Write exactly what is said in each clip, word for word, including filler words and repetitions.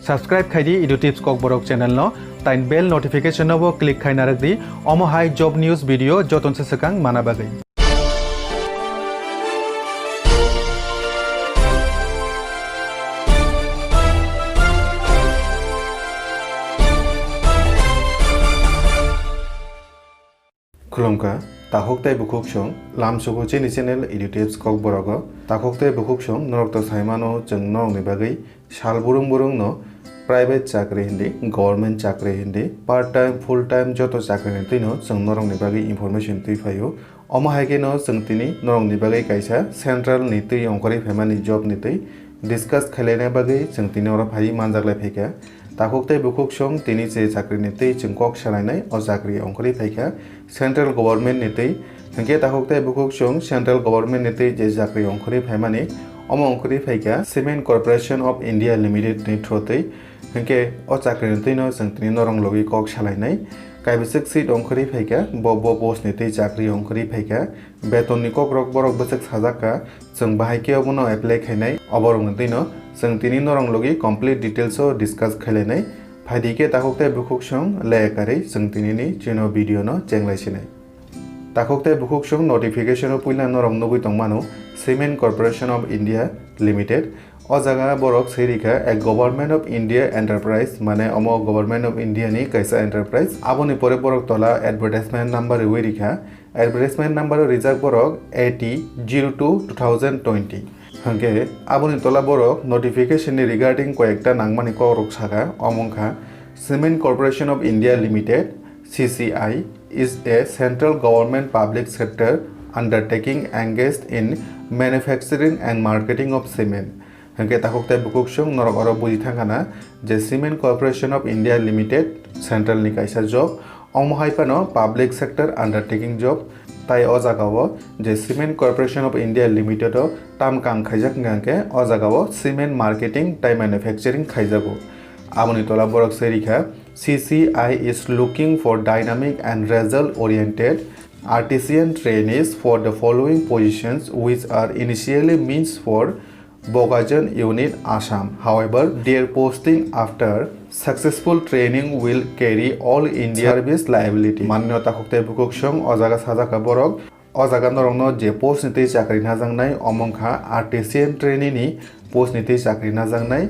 Subscribe khai di Edu Tips Kokborok channel no, tai bell notification no bo click khai narwk di, omo hai job news video joton se swkang mana bagwi. Khulumkha, takhuk tei bukhuk song, lamsugo chini channel Edu Tips Kokborogo. Takhuk tei bukhuk song, norok to saimano chwng norokni bagwi sal burung burung no private chakri hindi, government chakri hindi, part time, full time joto chakri ni twino chwng norokni bagwi information twi phaio. Omo hai khe no chwng tini norokni bagwi kaisa central ni twi ongkhorwi phaimani job ni twi discuss khailai bagwi chwng tini oro phai manjak lai phaikha. Takhuk tei bukhuk song tini je chakri ni twi chwng kok salainai o chakri ongkhorwi phaikha central government ni twi. Hinkhe takhuk tei bukhuk song central government ni twi je chakri ongkhorwi phaimani omo ongkhorwi phaikha Cement Corporation of India Limited ni through twi. Hinkhe o chakri ni twino chwng tini norok logi kok salainai. Kaibisik seat ongkhorwi phaikha, bo, bo post ni twi chakri ongkhorwi phaikha. Beton ni kokrok borok bwswk sajak kha, chwng bahai khe obono apply khainai, oborok ni twino chwng tini norok logi complete details o discuss khailainai. Phaidi khe takhuk tei bukhuk song le karwi chwng tini ni chino video no chenglai sinai. Takhuk tei bukhuk song notification o puila norok nugwi tongmano Cement Corporation of India Limited. O jaga borok swi rikha, a Government of India enterprise, mane omo Government of India ni kaisa enterprise. Aboni pore borok tola advertisement number riwi rikha. Advertisement number o rijak borok A T zero two two thousand twenty. Hwnkhe aboni tola borok notification ni regarding koyekta nangmani kokrok saka, omo wngkha Cement Corporation of India Limited, C C I, is a central government public sector undertaking engaged in manufacturing and marketing of cement. Hwnkhe takhuk tei bukhuk song norok oro buji thangkha na je Cement Corporation of India Limited central ni kaisa job, omo hai phano public sector undertaking job, tai o jaga o je Cement Corporation of India Limited o tam kam khaijak hwnkha khe o jaga o cement marketing tai manufacturing khaijago. Aboni tola borok se rikha, C C I is looking for dynamic and result oriented artisan trainees for the following positions, which are initially means for Bokajan unit, Assam. However, their posting after successful training will carry all India service liability. Manino takhuk tei bukhuk song o jaga sajak kha borok. O jaga norokno je post ni twi chakri najaknai, omo wngkha artisan trainee ni post ni twi chakri najaknai.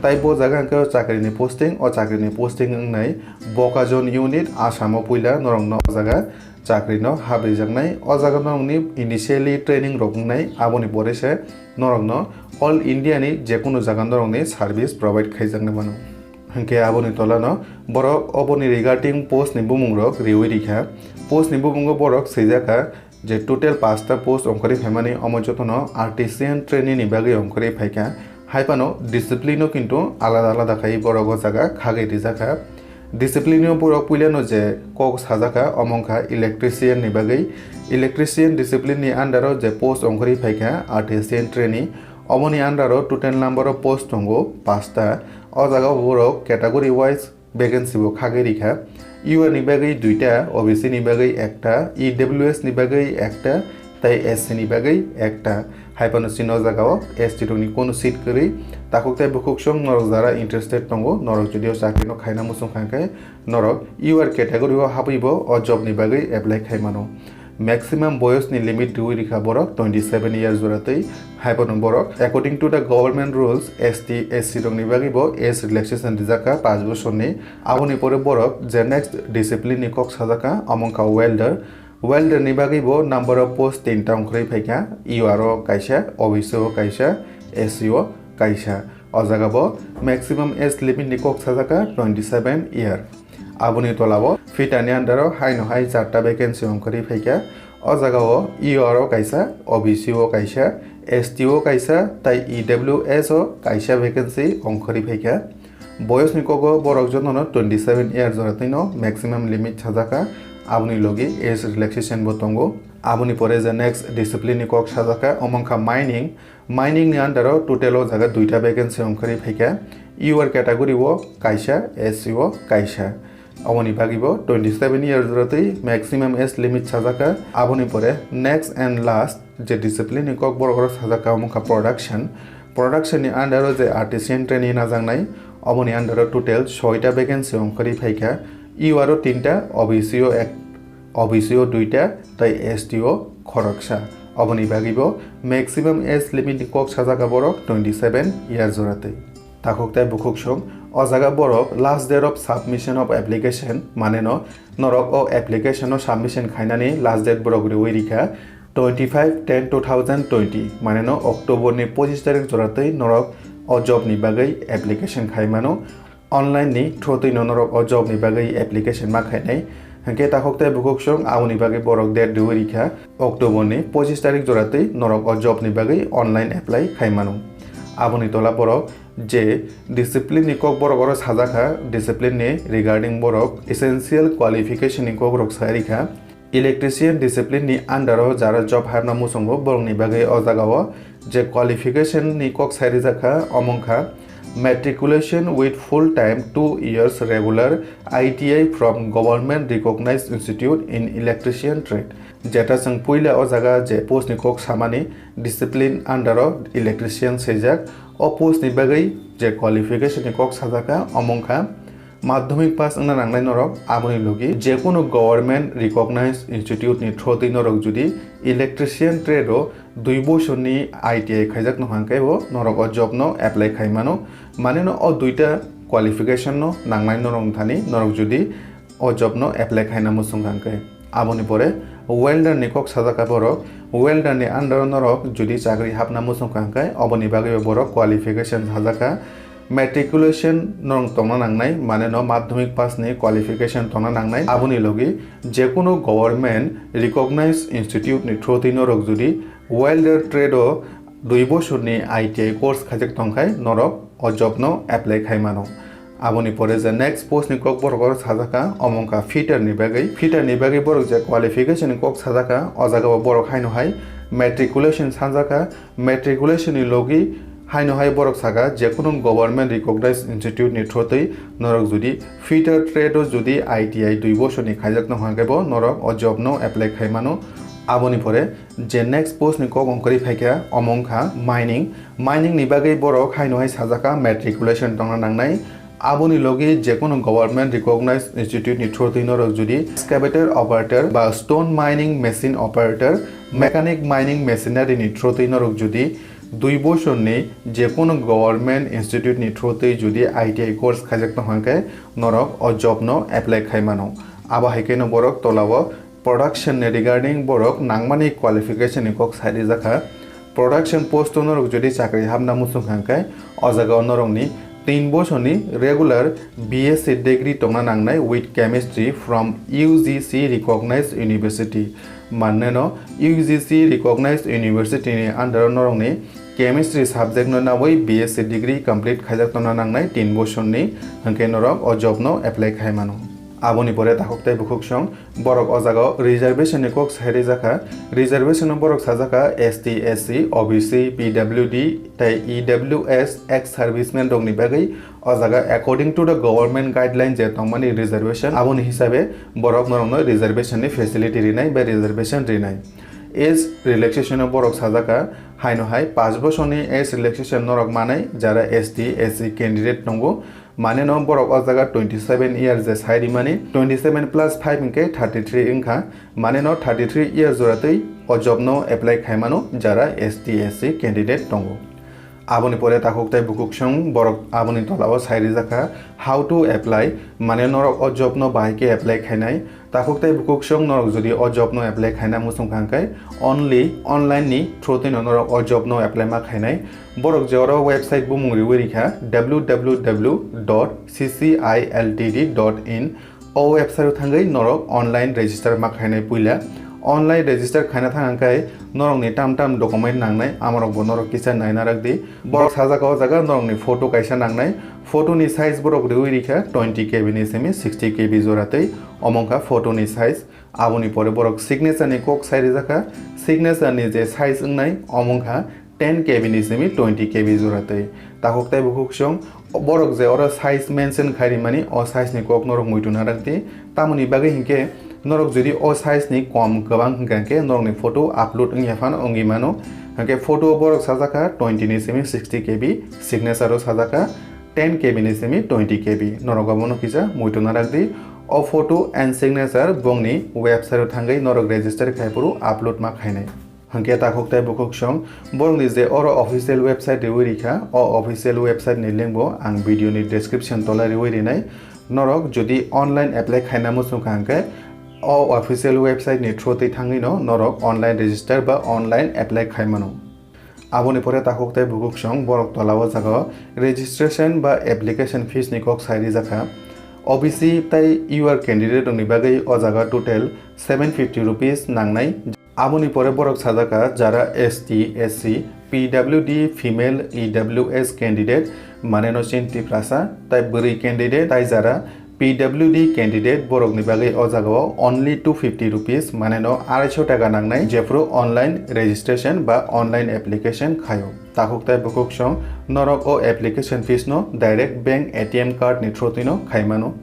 Tai bo jaga hwnkhe o chakri ni posting, o chakri ni posting wngnai Bokajan unit, Assam o puila norokno o jaga chakri no habri jaknai. O jaga norokni initially training rok wngnai, aboni pore se norokno all India ni jekunu jaga norokni service provide khaijaknai mano. Hwnkhe aboni tola no borok oboni regarding post ni bumung rok riwi rikha. Post ni bumungo borok swijak kha je total pasta post ongkhorwi phaimani, omo jotono artisan trainee ni bagwi ongkhorwi phaikha. Hai phano discipline o kintu alada alada khai borok o jaga khagwi rijak kha. Discipline o borok puilano je kok sajak kha, omo wngkha electrician ni bagwi. Electrician discipline ni under o je post ongkhorwi phaikha artisan trainee, omoni under o total number of post tongo pasta. O jaga o borok category wise vacancy bo khagwi rikha. U R ni bagwi duita, O B C ni bagwi ekta, E W S ni bagwi ekta, tai S C ni bagwi ekta. Hai phano chini o jaga o S T rok ni kono seat kwrwi. Takhuk tei bukhuk song norok jara interested tongo, norok jodi o chakri no khaina muchung kha khe norok U R category o habwi bo o job ni bagwi apply khai mano. Maximum boyos ni limit riwi rikha borok twenty seven years jora twi. Hai phano borok according to the government rules S T, S C rok ni bagwi bo age relaxation rijak kha panch bosor ni. Aboni pore borok je next discipline ni kok sajak kha, omo wngkha welder. Welder ni bagwi bo number of post tinta ongkhorwi phaikha, U R o kaisa, O B C o kaisa, S C o kaisa. O jaga bo maximum age limit ni kok sajak kha twenty seven year. Aboni tola bo fitter ni under o haino hai charta vacancy ongkhorwi phaikha. O jaga o U R o kaisa, O B C o kaisa, S T o kaisa, tai E W S o kaisa vacancy ongkhorwi phaikha. Boyos ni kogo borok jotono twenty seven year jora twi no maximum limit sajak kha, aboni logi age relaxation bo tongo. Aboni pore je next discipline ni kok sajak kha, omo wngkha mining. Mining ni under o total o jaga duita vacancy ongkhorwi phaikha, U R category o kaisa, S C o kaisa. Aboni bagwi bo twenty seven year jora twi maximum age limit sajak kha. Aboni pore next and last je discipline ni kok borok rok sajak kha, omo wngkha production. Production ni under o je artisan trainee najaknai, Oboni under o total soita vacancy ongkhorwi phaikha, U R o tinta, O B C o ek, O B C o duita, tei S T o khoroksa. Oboni bagwibo maximum age limit ni kok sajak borok twenty seven year joratwi. Takhuk tei bukhuk song, o jaga borok last date of submission of application, mane no norok o application no submission khainani last date borok riwi rikha twenty five ten two thousand twenty, mane no October ni pochis tarik joratwi norok o job ni bagwi application khaimano. Online ni through twi no norok o job ni bagwi application ma khainai. Hwnkhe takhuk tei bukhuk song aboni bagwi borok date riwi rikha October ni pochis tarik joratwi norok o job ni bagwi online apply khaimano. Aboni tola borok je discipline ni kok borok oro sajakha, discipline ni regarding borok essential qualification ni kok rok sai rikha. Electrician discipline ni under o jara job harna muchungo borok ni bagwi o jaga o je qualification ni kok sai rijak kha, omo wngkha matriculation with full time two years regular I T I from government recognized institute in electrician trade. Jeta chwng puila o jaga je post ni kok samani discipline under o electrician swijak, o post ni bagwi je qualification ni kok sajak kha, omo wngkha madhyamik pass wngna nangnai norok, aboni logi jekunu government recognized institute ni through twi norok judi electrician trade o dui bochor ni I T I khaijak nokha hwnkhe bo norok o job no apply khaimano. Mane no o duita qualification no nangnai norok thani, norok judi o job no apply khaina muchung kha hwnkhe. Aboni pore welder ni kok sajak kha borok, welder ni under o norok judi chakri hapna muchung kha hwnkhe, oboni bagwi bo borok qualification sajak kha. Matriculation norok tongna nangnai, mane no madhyamik pass ni qualification tongna nangnai. Aboni logi jekunu government recognized institute ni through twi norok judi welder trade o dui bochor ni I T I course khaijak tongkhai norok o job no apply khaimano. Aboni pore je next post ni kok borok oro sajak kha, omo wngkha fitter ni bagwi. Fitter ni bagwi borok je qualification ni kok sajak kha, o jaga o borok haino hai matriculation sanjak kha, matriculation ni logi haino hai borok saka jekunu government recognized institute ni through twi norok judi fitter trade o judi I T I dui bochor ni khaijak nokha hwnkhe bo norok o job no apply khaimano. Aboni pore je next post ni kok ongkhorwi phaikha, omo wngkha mining. Mining ni bagwi borok haino hai sajak kha matriculation tongna nangnai. Aboni logi jekunu government recognized institute ni through twi norok judi excavator operator ba stone mining machine operator, mechanic mining machinery ni through twi norok judi dui bochor ni jekunu government institute ni through twi judi I T I course khaijak tong hwnkhe norok o job no apply khaimano. Abo hai khe no borok tola o production ni regarding borok nangmani qualification ni kok sai rijak kha. Production post o norok jodi chakri hapna muchung kha hwnkhe, o jaga o norok ni tin bochor ni regular B S C degree tongna nangnai with chemistry from U G C recognized university. Manne no U G C recognized university ni under o norok ni chemistry subject no nawi B S C degree complete khaijak tongna nangnai tin bochor ni, hwnkhe norok o job no apply khai mano. Aboni pore takhuk tei bukhuk song borok o jaga o reservation ni kok sai rijak kha. Reservation no borok sajak kha S T, S C, O B C, P W D tei E W S ex servicemen rok ni bagwi. O jaga according to the government guideline je tongmani reservation, aboni hisabe borok norokno reservation ni facility rinai bai reservation rinai. Age relaxation o borok sajak kha, haino hai panch bochorni age relaxation norok manai, jara S T, S C candidate tongo. Mane no borok o jaga twenty seven year je sai rimani, twenty seven plus five hwnkhe thirty three wngkha. Mane no thirty three year joratwi o job no apply khaimano, jara S T, S C candidate tongo. Aboni pore takhuk tei bukhuk song borok aboni tola o sai rijak kha, how to apply, mane norok o job no bahai khe apply khainai. Takhuk tei bukhuk song norok jodi o job no apply khaina muchung kha hwnkhe, only online ni through twi no norok o job no apply ma khainai. Borok je oro website bumung riwi rikha, W W W dot C C I L T D dot in. O website o thangwi norok online register ma khainai puila. Online register khaina thang hwnkhe norokni tam tam document nangnai, amorokbo norok kisa naina rwk di. Borok sajak o jaga norokni photo kaisa nangnai. Photo ni size borok riwi rikha twenty K B ni simi sixty K B jora tei, omo wngkha photo ni size. Aboni pore borok signature ni kok sai rijak kha. Signature ni je size wngnai, omo wngkha ten K B ni simi twenty K B jora twi. Takhuk tei bukhuk song borok je oro size mention khai rimani, o size ni kok norok muitu narak di. Tamoni bagwi hinkhe norok jodi o size ni kom kwbang hwnkha hwnkhe norokni photo upload wngya phano wngwi mano. Hwnkhe photo o borok sajak kha twenty ni simi sixty K B, signature o sajak kha ten K B ni simi twenty K B. Norok abono kisa muitu narak di. O photo and signature bongni website o thangwi norok register khai phuru upload ma khainai. Hwnkhe takhuk tei bukhuk song, borokni je oro official website riwi rikha, o official website ni link bo ang video ni description tola riwi rinai. Norok jodi online apply khaina muchung kha hwnkhe, o official website ni through twi thangwi no norok online register ba online apply khai mano. Aboni pore takhuk tei bukhuk song borok tola o jaga o registration ba application fees ni kok sai rijak kha. O B C tei U R candidate rokni bagwi o jaga total seven fifty rupees nangnai. Aboni pore borok sajak kha jara S T, S C, P W D, female, E W S candidate, mane no chin Tiprasa, tai bwrwi candidate, tai jara P W D candidate borokni bagwi o jaga o only two fifty rupees, mane no arai sho taka nangnai, jephru online registration ba online application khaio. Takhuk tai bukhuk song norok o application fees no direct bank A T M card ni through twi no khai mano.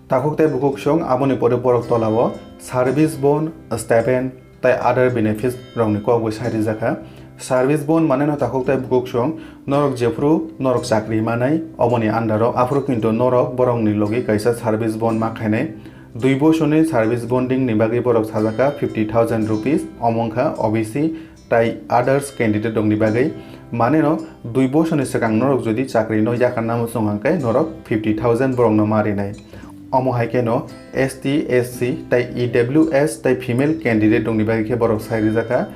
Takhuk tai bukhuk song aboni pore borok tola o service bond, stipend, tai other benefits rokni kok bo sai rijak kha. Service bond mane no takhuk tai bukhuk song norok jephru norok chakri manai oboni under o, aphuru kintu norok borokni logi kaisa service bond ma khainai. Dui bosoni service bonding ni bagwi borok sajak kha fifty thousand rupees, omo wngkha O B C tai others candidate rokni bagwi. Mane no dui bosoni swkang norok jodi chakri no yakarna muchung hwnkhe norok fifty thousand borokno ma rinai. Omo hai kheno S T, S C tai E W S tai female candidate rokni bagwi khe borok sai rijak kha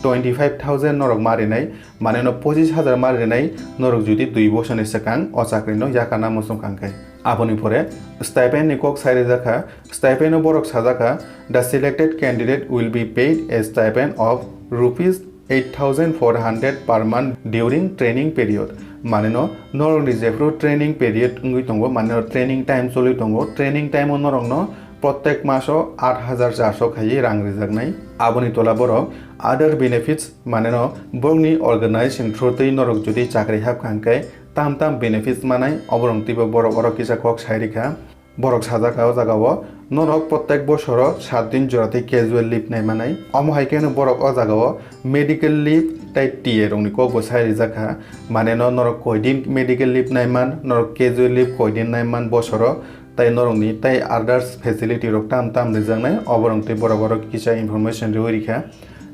twenty five thousand norok ma rinai, mane no pochis hajar ma rinai norok jodi dui bosoni swkang o chakri no yakarna muchung kha hwnkhe. Aboni pore stipend ni kok sai rijak kha, stipend o borok sajak kha, "The selected candidate will be paid a stipend of rupees eight thousand four hundred per month during training period." Mane no norokni jephru training period wngwi tongo, mane no training time choli tongo, training time o norokno protek maso aat hajar charso khaiwi rang rijaknai. Aboni tola borok other benefits, mane no borokni organization through twi norok jodi chakri hap kha hwnkhe tam tam benefits manai, oborok twibo borok oro kisa kok sai rikha. Borok sajak kha o jaga o, norok protek bosoro sat din jora twi casual leave nai manai. Omo hai kheno borok o jaga o medical leave tai T A rokni kok bo sai rijak kha. Mane no norok koi din medical leave nai man, norok casual leave koi din nai man bosoro, tai norokni tai others facility rok tam tam rijaknai, oborok twi borok oro kisa information riwi rikha.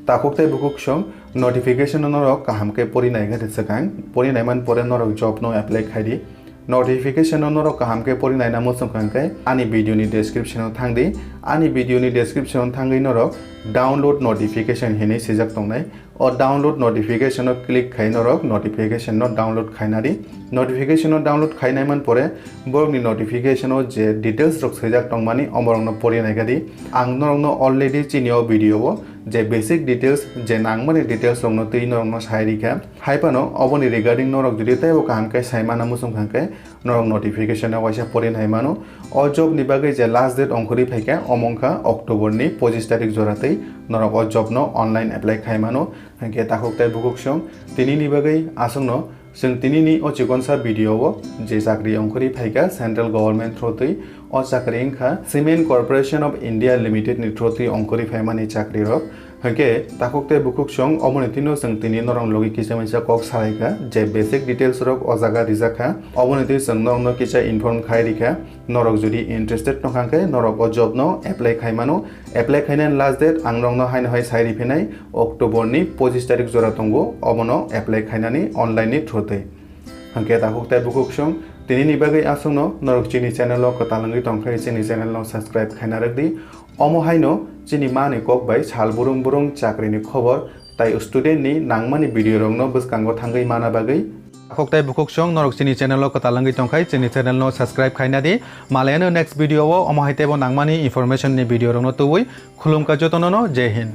Takhuk tai bukhuk song notification no norok kaham khe pori nai kha de swkang, pori nai man pore norok job no apply khai di. Notification no norok kaham khe pori naina muchung kha hwnkhe ani video ni description o thang di. Ani video ni description o thangwi norok download notification hinwi swijak tongnai. O download notification o click khai norok notification no download khaina di. Notification no download khainai man pore borokni notification o je details rok swijak tongmani omorokno pori naikha di. Ang norokno already chini o video o je basic details, je nangmani details rokno twi norokno sai rikha. Hai phano oboni regarding norok jodi teibo kaham khe sai mana muchung kha hwnkhe norok notification o waisa pori nai mano. O job ni bagwi je last date ongkhorwi phaikha, omo wngkha October ni pochis tarik jora twi norok o job no online apply khai mano. Hwnkhe takhuk tai bukhuk song tini ni bagwi aswkno, chwng tini ni o chikonsa video o je chakri ongkhorwi phaikha central government through twi, o chakri wngkha Cement Corporation of India Limited ni through twi ongkhorwi phaimani chakri rok. Hwnkhe takhuk tei bukhuk song oboni twi no chwng tini norok logi kisa misa kok salai kha je basic details rok o jaga rijak kha, oboni twi chwng norok no kisa inform khai rikha. Norok jodi interested tongkha hwnkhe norok o job no apply khai mano. Apply khainani last date ang norok no haino hai sai riphinai, October ni pochis tarik jora tongo, obono apply khainani online ni through twi. Hwnkhe takhuk tei bukhuk song tini ni bagwi aswkno, norok chini channel o kwtal wngwi tongkha chini channel no subscribe khaina rwk di. Omo haino chini mani kok bai sal burung burung chakri ni khobor tai student ni nangmani video rok no bwskango thangwi mana bagwi. Takhuk tai bukhuk song norok chini channel o kwtal wngwi tongkha chini channel no subscribe khaina di. Malayano next video o omo hai teibo nangmani information ni video rok no tubui. Khulumkha jotono no, Jai Hind.